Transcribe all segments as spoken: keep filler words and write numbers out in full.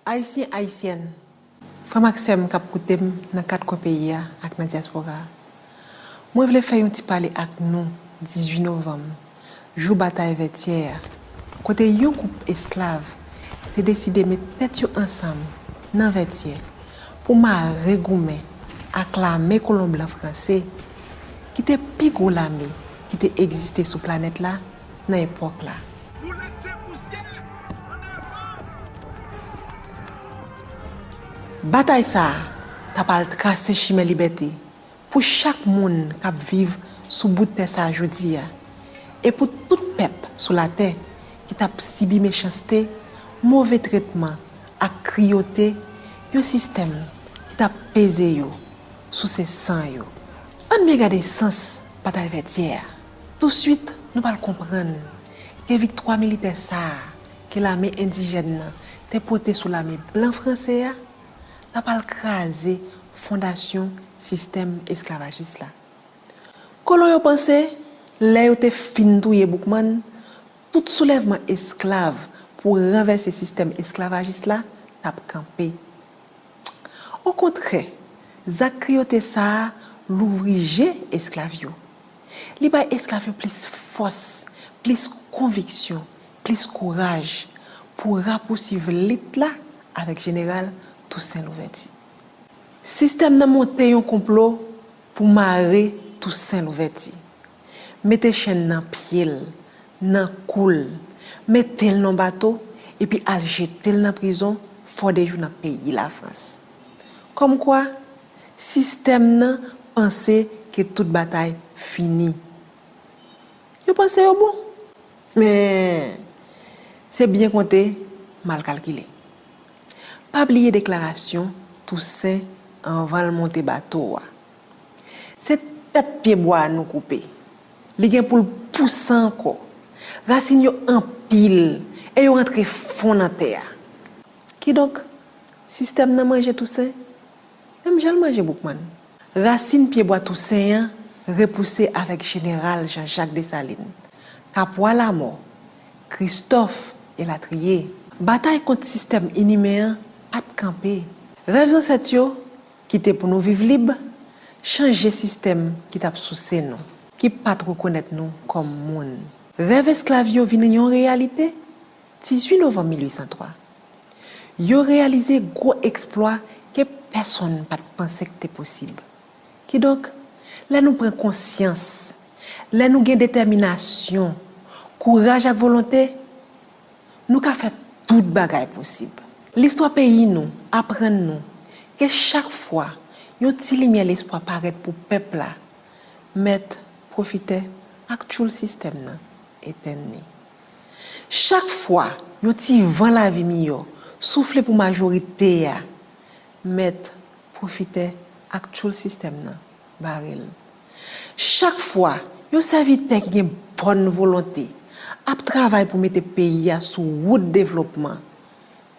Ayisyen, Ayisyèn, frè m ak sè m k ap koute m nan kat kwen peyi a ak nan dyaspora a, mwen vle fè yon ti pale ak nou dizuit novanm, jou batay Vètyè a, kote yon gwoup esklav te deside met tèt yo ansanm nan Vètyè pou mare goumen ak lame kolon blan franse, ki te pi gwo lame ki te egziste sou planèt la nan epòk la. Batay sa a t ap al trase chimen libète pou chak moun k ap viv sou bout tè sa a jodi a, e pou tout pèp sou latè ki t ap sibi mechanste, move tretman ak kriyote yon sistèm ki t ap peze yo, souse san yo. Ann byen gade sans batay Vètyè a. Touswit, nou pral konprann ke viktwa militè sa a ke lame endijèn nan te pote sou lame blan franse a, t ap al kraze fondasyon sistèm esklavajis la. Kolon yo panse, lè yo te fin touye Boukman, tout soulèvman esklav pou ranvèse sistèm esklavajis la t ap kanpe. Okontrè, zak kriyote sa a louvri je esklav yo. Li bay esklav yo plis fòs, plis konviksyon, plis kouraj pou rapousuiv lit la avèk Jeneral Tousen Louvèti. Sistèm nan monte yon konplo pou mare Tousen Louvèti, mete chenn nan pye l, nan kou l, mete l nan bato, epi al jete l nan prizon Fòdejou nan peyi Lafrans. Kòmkwa, sistèm nan panse ke tout batay fini. Yo panse yo bon. Men, se byen konte, mal kalkile. Pa bliye deklarasyon Tousen anvan l monte bato a. Se tèt pyebwa a nou koupe. Li gen pou l pouse ankò. Rasin yo anpil e yo rantre fon nan tè a. Kidonk, sistèm nan manje Tousen, menm jan l manje Boukman. Rasin pyebwa Tousen an repouse avèk Jeneral Jean-Jacques Dessalines, Kapwa Lamò, Kristòf, elatriye. Batay kont sistèm inimen an pa t kanpe. Rèv zansèt yo, ki te pou nou viv lib, chanje sistèm ki t ap souse nou, ki pa t rekonèt nou kòm moun. Rèv esklav yo vin yon reyalite dizuit novanm mil uit san twa. Yo reyalize gwo eksplwa ke pèsonn pa t panse k te posib. Kidonk, lè nou pran konsyans, lè nou gen detèminasyon, kouraj ak volonte, nou ka fè tout bagay posib. Listwa peyi nou aprann nou ke chak fwa yon ti limyè lespwa parèt pou pèp la, mèt, pwofitè ak tchoul sistèm nan etenn li. Chak fwa yon ti van lavi miyò soufle pou majorite a, mèt, pwofitè ak tchoul sistèm nan bare l. Chak fwa yon sèvitè ki gen bòn volonte ap travay pou mete peyi a sou wout devlopman,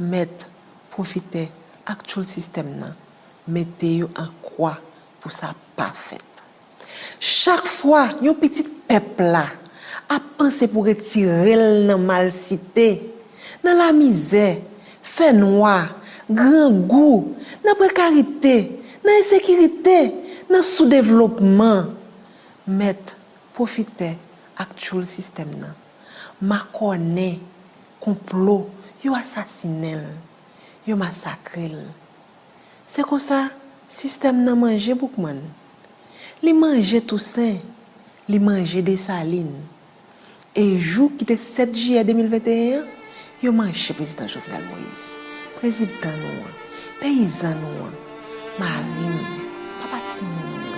mèt, pwofitè ak tchoul sistèm nan mete yo an kwa pou sa pa fèt. Chak fwa yon pitit pèp la ap panse pou retire l nan malsite, nan lamizè, fènwa, grangou, nan prekarite, nan ensekirite, nan soudevlopman, mèt, pwofitè ak tchoul sistèm nan makònen, konplo, yo asasinen l, yo masakre l. Se konsa, sistèm nan manje Boukman. Li manje Tousen, li manje Desalin. E jou ki te sèt jiyè de mil venteyen an, yo manje prezidan Jovenel Moïse, prezidan nou an, peyizan nou an, mari m, papa timoun yo.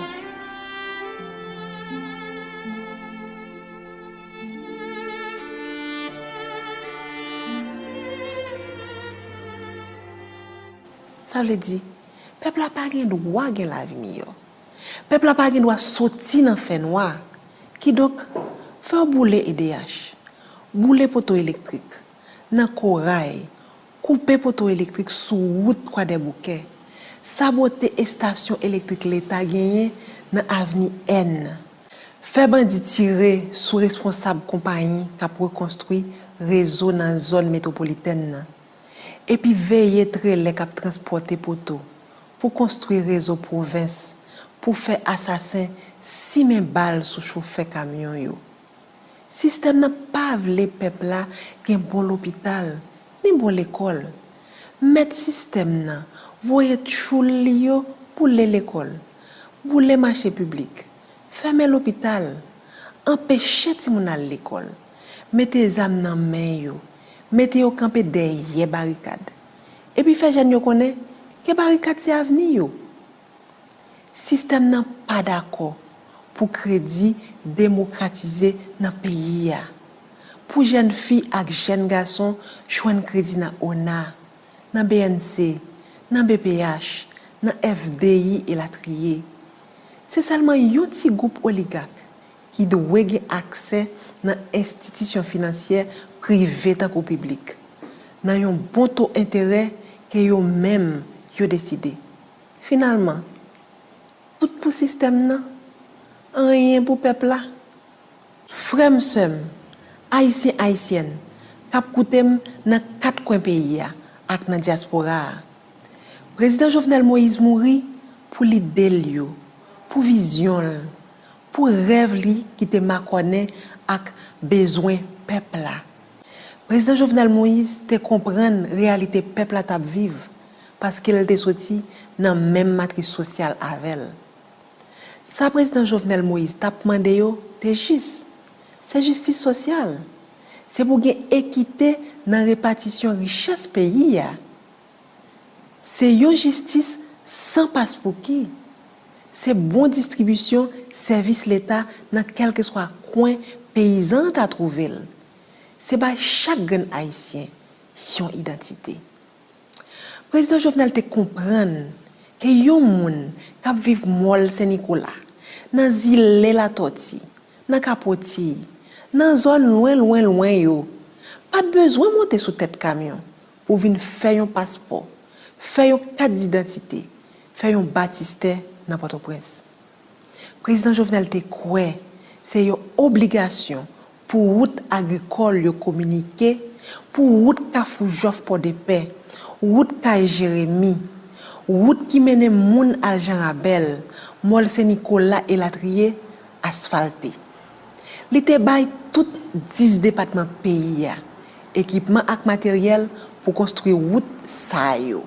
Sa vle di, pèp la pa gen dwa gen lavi miyò. Pèp la pa gen dwa soti nan fènwa. Kidonk, fè yo boule E D H, boule poto elektrik nan Koray, koupe poto elektrik sou wout Kwadèboukè, sabote estasyon elektrik Leta genyen nan avni N, fè bandi tire sou responsab konpayi k ap rekonstwi rezo nan zòn metwopolitèn nan, Epi veye trelè k ap transpòte poto pou konstwi rezo pwovens pou fè asasen simen bal sou chofè kamyon yo. Sistèm nan pa vle pèp la gen bon lopital ni bon lekòl. Mèt sistèm nan voye tchoul li yo boule lekòl, boule mache piblik, fèmen lopital, anpeche timoun al lekòl, mete zam nan men yo, mete yo kanpe dèyè barikad, epi fè jèn yo konnen ke barikad se avni yo. Sistèm nan pa dakò pou kredi demokratize nan peyi a, pou jèn fi ak jèn gason jwenn kredi nan ona, nan B N C, nan B P H, nan F D I elatriye. Se sèlman yon ti gwoup oligak ki dwe gen aksè nan enstitisyon finansyè prive tankou piblik, nan yon bon to enterè ke yo menm yo deside. Finalman, tout pou sistèm nan, anyen pou pèp la. Frè m, sè m, Ayisyen, Ayisyèn k ap koute m nan kat kwen peyi a ak nan dyaspora a, Prezidan Jovenel Moïse mouri pou lide l yo, pou vizyon l, pou rèv li ki te makònen ak bezwen pèp la. Prezidan Jovenel Moïse te konprann reyalite pèp la t ap viv, paske l te soti nan menm matris sosyal avè l. Sa Prezidan Jovenel Moïse t ap mande yo te jis. Se jistis sosyal. Se pou gen ekite nan repatisyon richès peyi a. Se yon jistis san paspouki. Se bon distribisyon sèvis Leta nan kèlkeswa kwen peyizan an ta twouve l. Se bay chak grenn Ayisyen yon idantite. Prezidan Jovenel te konprann ke yon moun k ap viv Mòl Sen Nikola, nan zile Latòti, nan Kapoti, nan zòn lwen, lwen, lwen yo, pa t bezwen monte sou tèt kamyon pou vin fè yon paspò, fè yon kat didantite, fè yon batistè nan Pòtoprens. Prezidan Jovenel te kwè se yon obligasyon pou wout agrikòl yo kominike, pou wout Kafou Jòf Pòdepè, wout Kay Jeremi, wout ki mennen moun al Jan Rabèl, Mòl Sen Nikola elatriye, asfalte. Li te bay tout dis depatman peyi a ekipman ak materyèl pou konstwi wout sa yo.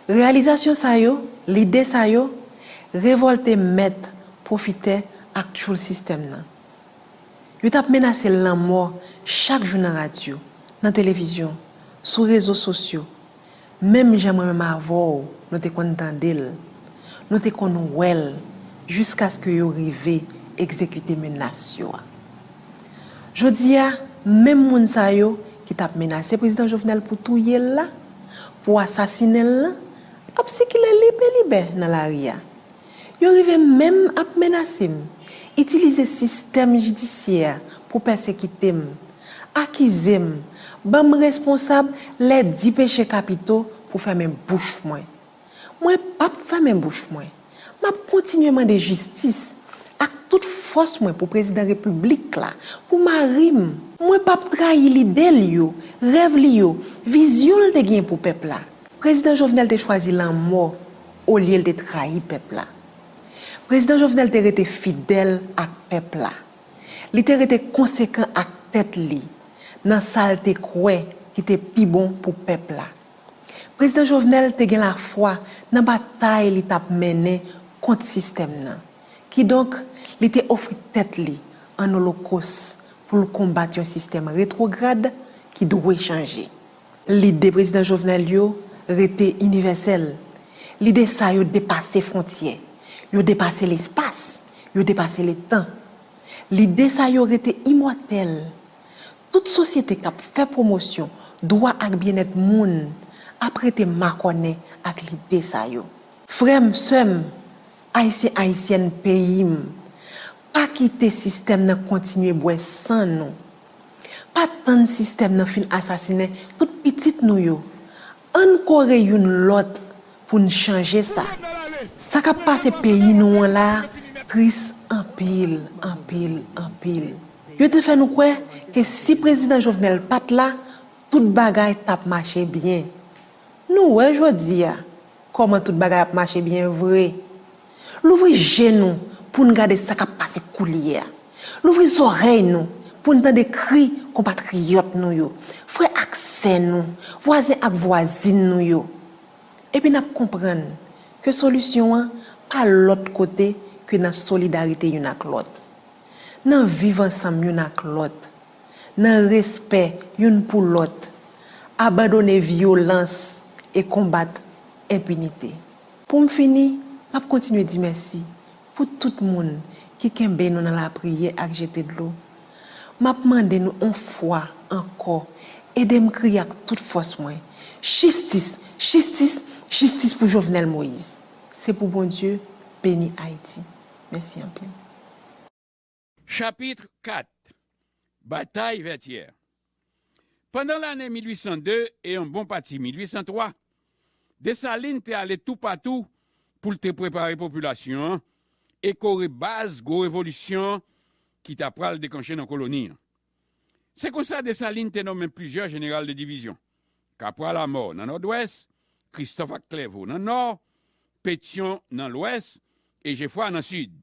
Reyalizasyon sa yo, lide sa yo, revòlte mèt, pwofitè ak tchoul sistèm nan. Yo t ap menase lanmò chak jou nan radyo, nan televizyon, sou rezo sosyo, menm jan mwen menm avè w nou te konn tande l, nou te konn wè l, jiskaske yo rive egzekite menas yo a. Jodi a, menm moun sa yo ki t ap menase Prezidan Jovenel pou touye l la, pou asasinen l lan, ap sikile libelibè nan lari a. Yo rive menm ap menase m, itilize sistèm jidisyè a pou pèsekite m, akize m, ban m responsab lè di peche kapito pou fèmen bouch mwen. Mwen p ap fèmen bouch mwen. M ap kontinye mande jistis ak tout fòs mwen pou Prezidan Repiblik la, pou mari m. Mwen p ap trayi lide l yo, rèv li yo, vizyon l te genyen pou pèp la. Prezidan Jovenel te chwazi lanmò olye l te trayi pèp la. Prezidan Jovenel te rete fidèl ak pèp la. Li te rete konsekan ak tèt li nan sa l te kwè ki te pi bon pou pèp la. Prezidan Jovenel te gen lafwa nan batay li t ap mennen kont sistèm nan. Kidonk, li te ofri tèt li an olokòs pou l konbat yon sistèm retwograd ki dwe chanje. Lide Prezidan Jovenel yo rete inivèsèl. Lide sa yo depase fwontyè. Yo depase lespas. Yo depase letan. Lide sa yo rete imòtèl. Tout sosyete k ap fè pwomosyon dwa ak byennèt moun ap rete makònen ak lide sa yo. Frè m, sè m, Ayisyen, Ayisyèn peyi m, pa kite sistèm nan kontinye bwè san nou. Pa tann sistèm nan fin asasinen tout pitit nou yo. Ann kore youn lòt pou n chanje sa. Sa k ap pase peyi nou an la a tris anpil, anpil, anpil. Yo te fè nou kwè ke si Prezidan Jovenel pa t la, tout bagay t ap mache byen. Nou wè jodi a kòman tout bagay ap mache byen vre. Louvri je nou pou n gade sa k ap pase koulye a. Louvri zòrèy nou pou n tande kri konpatriyòt nou yo, frè ak sè nou, vwazen ak vwazin nou yo. Epi n ap konprann ke solisyon an pa lòt kote ke nan solidarite youn ak lòt, nan viv ansanm youn ak lòt, nan respè youn pou lòt, abandone vyolans e konbat enpinite. Pou m fini, m ap kontinye di mèsi pou tout moun ki kenbe nou nan lapriyè ak jete dlo. M ap mande nou on fwa ankò, ede m kriye ak tout fòs mwen, jistis, jistis, jistis pou Jovenel Moïse. Se pou Bondye beni Ayiti. Mèsi anpil. Chapit kat. Batay Vètyè. Pandan lane mil uit san de e yon bon pati mil uit san twa, Desalin te ale toupatou pou l te prepare popilasyon an e kore baz gwo revolisyon ki ta pral deklanche nan koloni an. Se konsa Desalin te nonmen plizyè jeneral de divizyon, Kapwa Lamò nan Nòdwès, Kristòf ak Klèvo nan Nò, Petyon nan Lwès e Jefwa nan Sid.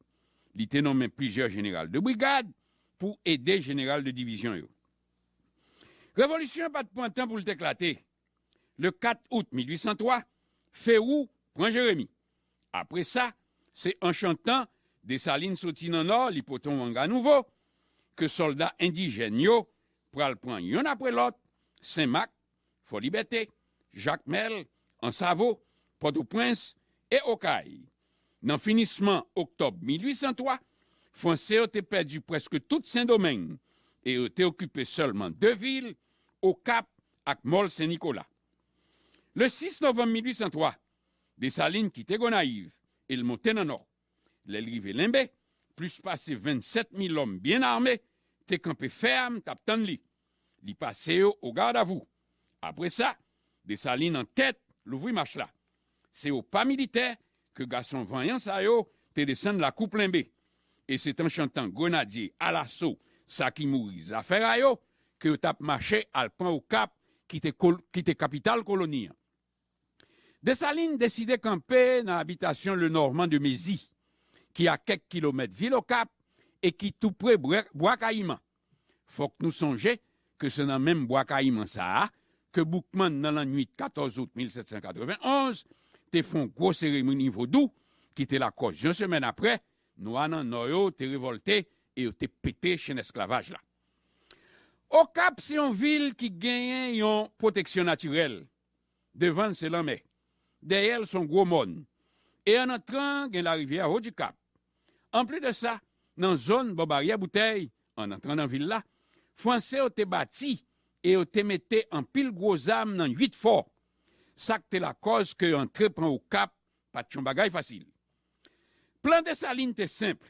Li te nonmen plizyè jeneral de brigad pou ede jeneral de divizyon yo. Revolisyon an pa t pran tan pou l te eklate. Le kat out mil uit san twa, Ferou pran Jeremi. Apre sa, se an chantan Desalin soti nan Nò, li pote yon wanga nouvo, ke sòlda endijèn yo pral pran yonn apre lòt, Senmak, Fò Libète, Jakmèl, Ansavo, Pòtoprens e Okay. Nan finisman oktòb mil uit san twa, Franse yo te pèdi prèske tout Sendomeng e yo te okipe sèlman de vil, Okap ak Mòl Sen Nikola. Le sis novanm mil uit san twa, Desalin kite Gonayiv e l monte nan Nò. Lè l rive Lenbe, plis pase vennsèt mil òm byen ame te kanpe fèm t ap tann li. Li pase yo o gardavou. Apre sa, Desalin an tèt louvri mach la. Se o pa militè ke gason vanyan sa yo te desann lakou Plenbe. E se t an chantan grenadye alaso sa ki mouri zafè a yo ke yo t ap mache al pran Okap ki te, ki te kapital koloni an. Desalin deside kanpe nan abitasyon Lenormand de Mézy, ki a kèk kilomèt vil Okap e ki toupre Bwa Kayiman. Fòk nou sonje ke se nan menm Bwa Kayiman sa a ke Boukman nan lannwit katòz out mil sèt san katrevenn onz te fè yon gwo seremoni vodou ki te lakòz yon semèn apre, nwa nan Nò yo te revòlte e yo te pete chenn esklavaj la. Okap se yon vil ki genyen yon pwoteksyon natirèl. Devan l se lanmè. Dèyè l se yon gwo mòn. E an antran, gen larivyè Haut du Cap. Anplis de sa, nan zòn bò baryè Boutèy, an antran nan vil la, Franse yo te bati e yo te mete anpil gwo zam nan uit fò. Sa k te lakòz ke antre pran Okap pa t yon bagay fasil. Plan Desalin te senp.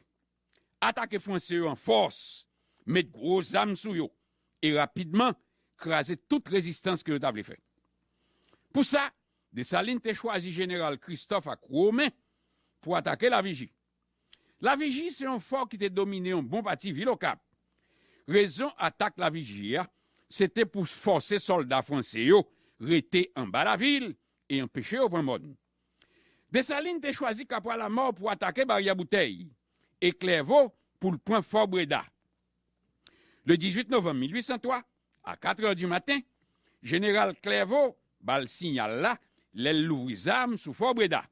Atake Franse yo an fòs, met gwo zam sou yo, e rapidman kraze tout rezistans ke yo ta vle fè. Pou sa, Desalin te chwazi jeneral Kristòf ak Women pou atake Laviji. Laviji se yon fò ki te domine yon bon pati vil Okap. Rezon atak Laviji a, se te pou fòse sòlda franse yo rete anba lavil e anpeche yo pran mòn. Desalin te chwazi Kapwa Lamò pou atake Baryè Boutèy e Klèvo pou l pran Fò Breda. Le dizuit novanm mil uit san twa, a katrè di maten, jeneral Klèvo ba l siyal la lè l louvri zam sou Fò Breda.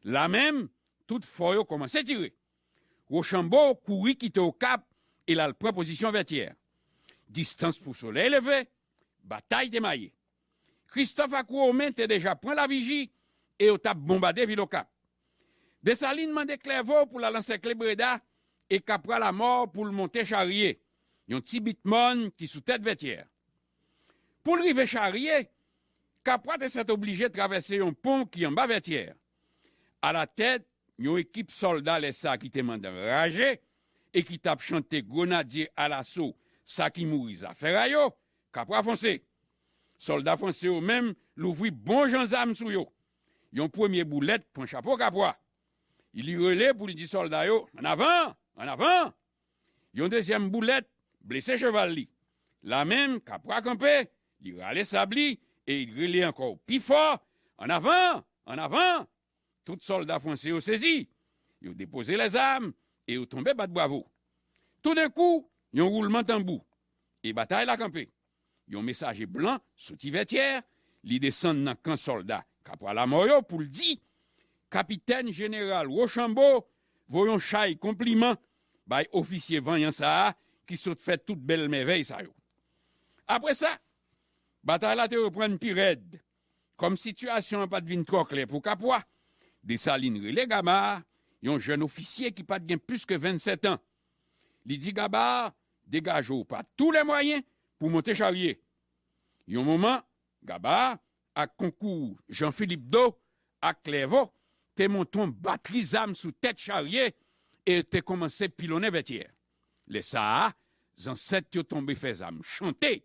La menm, tout fò yo kòmanse tire. Wochanbo kouri kite Okap e l al pran pozisyon Vètyè. Distans pou solèy leve, batay te maye. Kristòf ak Women te deja pran Laviji e yo t ap bonbade vil Okap. Desalin mande Klèvo pou l al ansèkle Breda e Kapwa Lamò pou l monte Charye, yon ti bit mòn ki sou tèt Vètyè. Pou l rive Charye, Kapwa te sètoblije travèse yon pon ki anba Vètyè. Alatèt yon ekip sòlda lè sa a ki te mande anraje e ki t ap chante Grenadye alaso, sa ki mouri zafè a yo, Kapwa fonse. Sòlda franse yo menm louvri bon jan zam sou yo. Yon premye boulèt pran chapo Kapwa. Li rele pou l di sòlda yo, annavan! Annavan! Yon dezyèm boulèt blese cheval li. La menm, Kapwa kanpe, li rale sab li e l rele ankò pi fò, "An avan! An avan!" Tout sòlda franse yo sezi. Yo depoze lèzam e yo tonbe bat bravo. Toudenkou, yon woulman tanbou, e batay la kanpe. Yon mesaje blan soti Vètyè, li desann nan kan sòlda Kapwa Lamò yo pou l di, "Kapitèn Jeneral Wochanbo voye yon chay konpliman bay ofisye vanyan sa a ki sot fè tout bèl mèvèy sa yo." Apre sa, batay la te reprann pi rèd. Kòm sitiyasyon an pa t vin twò klè pou Kapwa, Desalin rele Gaba, yon jèn ofisye ki pa t gen plis ke vennsèt an. Li di Gaba degaje w pa tou lè mwayen pou monte charye. Yon moman, Gaba, ak konkou Jan Filip Do ak Klèvo, te monte yon batri zam sou tèt charye e te kòmanse pilonnen Vètyè. Lè sa a, zansèt yo tonbe fè zam chante.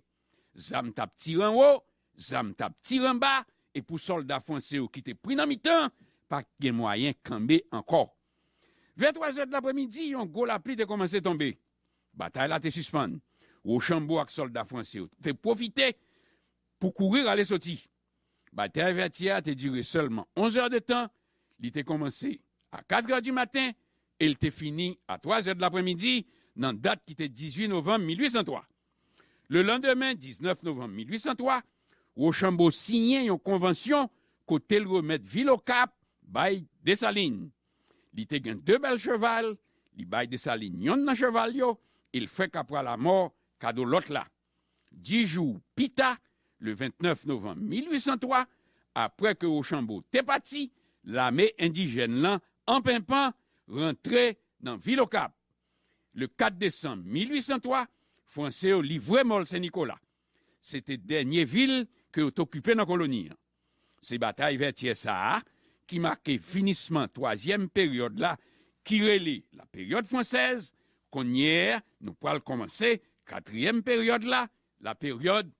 Zam t ap tire anwo, zam t ap tire anba, e pou sòlda franse yo ki te pri nan mitan, pa t gen mwayen kanbe ankò. Vè twazè de lapremidi, yon gwo lapli te kòmanse tonbe. Batay la te sispann. Wochanbo ak sòlda franse yo te pwofite pou kouri rale soti. Batay Vètyè a te dire sèlman onz è de tan, li te kòmanse a kat è di maten e l te fini a twazè de lapremidi, nan dat ki te dizuit novanm mil uit san twa. Lelandemen, diznèf novanm mil uit san twa, Wochanbo siyen yon konvansyon kote l remèt vil Okap bay Desalin. Li te gen de bèl cheval, li bay Desalin yonn nan cheval yo e l fè Kapwa Lamò kado lòt la. Dis jou pita, le ventnèf novanm mil uit san twa, apre ke Wochanbo te pati, lame endijèn lan an penpan rantre nan vil Okap. Le kat desanm mil uit san twa, Franse yo livre Mòl Sen Nikola. Se te dènye vil ke yo t okipe nan koloni an. Se batay Vètyè sa a ki make finisman twazyèm peryòd la ki rele la période française. Kounye a, nou pral kòmanse katriyèm peryòd la, la période